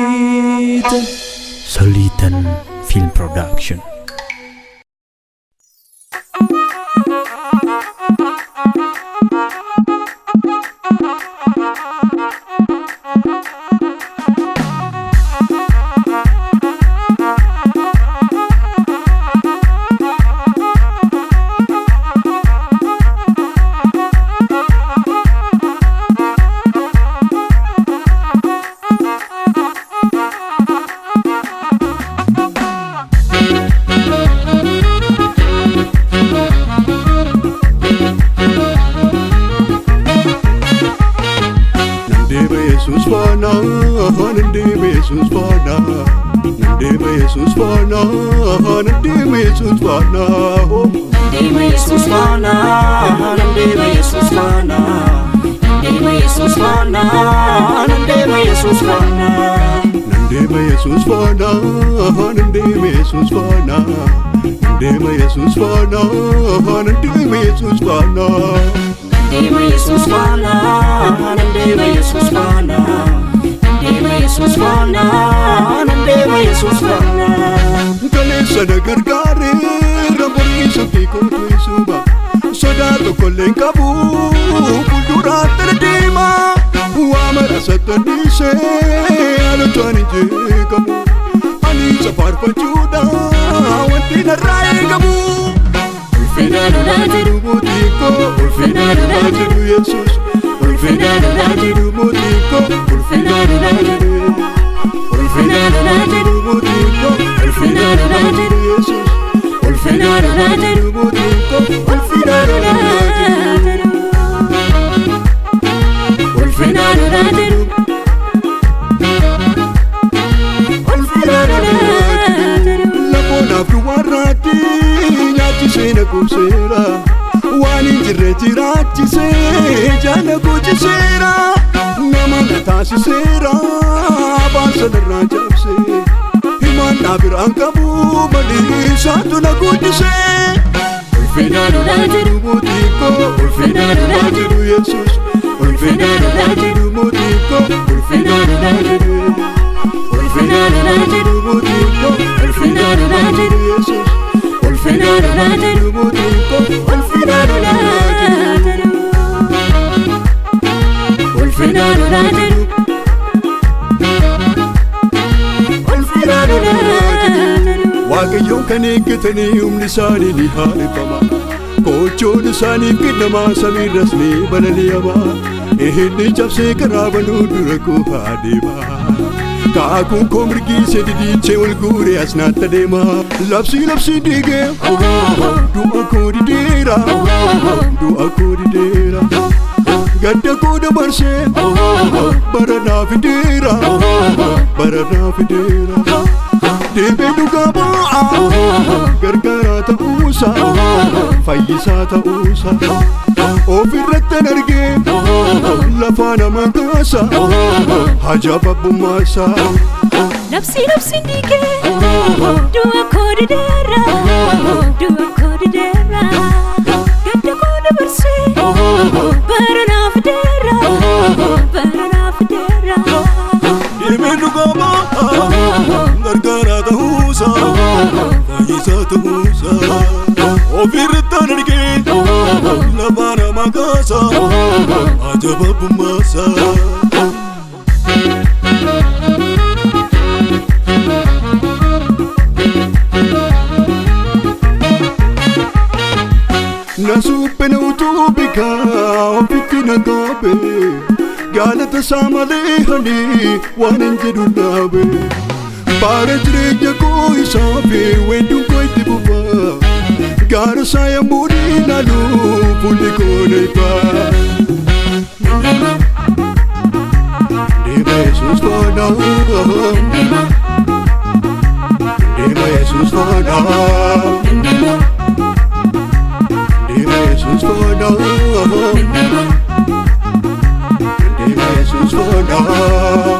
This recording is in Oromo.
Solitan. Solitan Film Production. Nandema Yesus faana, nandema Yesus faana, nandema Yesus faana, nandema Yesus faana. Nandema Yesus faana, nandema Yesus faana, nandema Yesus faana, nandema Yesus faana. Nandema Yesus faana, nandema Yesus faana, nandema Yesus faana, nandema Yesus faana. Nandema Yesus faana, nandema Yesus faana, nandema Yesus faana, nandema Yesus faana. Kaleessa na gargaaree ramborii sabbii kootu isuma sodaa tokkollee hin qabu fuulduraatti na deema waa mara sattannisee haalotwaan hin jeeqamu ani isa faarfachuudha wanti narraa eegamu. Ulfina lolaa jedhu mootii koo, ulfina lolaa jedhu Yesuus, ulfina lolaa jedhu mootii koo, ulfina lolaa jedhu. Ulfina lolaa jedhu mootii koo, ulfina lolaa jedhu Yesuus, ulfina lolaa jedhu mootii koo, ulfina lolaa jedhu. Ulfina lolaa jedhu. Ulfina lolaa jedhu. Lafoon duwwaarraatti nyaachisee na quubseera. Waan hin jirre jiraachisee jaala guuchiseera. Nama na taasiseera baasa narraa cabsee. Himaan naa biraan qabu malee isaatu na guddisee. Ulfina lolaa jedhu mootii koo, ulfina lolaa jedhu Yesuus. Ulfina lolaa jedhu mootii koo, ulfina lolaa jedhu. Ulfina lolaa jedhu mootii koo, ulfina lolaa jedhu Yesuus. Ulfina lolaa jedhu mootii koo, ulfina lolaa jedhu. Ulfina lolaa jedhu. Ulfina lolaa jedhu. Waaqayyoon kan eeggatanii humni isaanii ni haareffama. Kochoon isaaniif kennama samiirras ni balali'ama. Inni cabsee karaa banuu dura koo haa deema. Kaakuun koo mirgiisee didiichee ol guuree as naatta deema. Labsii labsii diigee du'a koo dideera. Du'a koo dideera. Gadda koo dabarsee bara naa fideera. Bara naa fideera. Deebee dhugaa ba'a gargaaraa ta'uusaa fayyisaa ta'uusaa ofirratti argee lafaa nama kaasa hajaab abbummaasaa. Labsii labsiin diigee du'a koo dideera, du'a koo dideera, gadda koo dabarsee bara naa fideera, bara naa fideera. Deebee dhugaa ba'a gargaaraa ta'uusaa fayyisaa ta'uusaa ofirratti argee lafaa nama kaasa hajaab abbummaasaa. Na suuphina utuu bikaa ofitti na gaabe galata isaa malee hani waan hin jedhu dhaabe. Baara jireenya koo isaa fi weedduun koo itti fufa gaara isaa yommuu ilaalu fuulli koo na ifa. Deema Yesuus faana, deema Yesuus faana, deema Yesuus faana, deema Yesuus faana.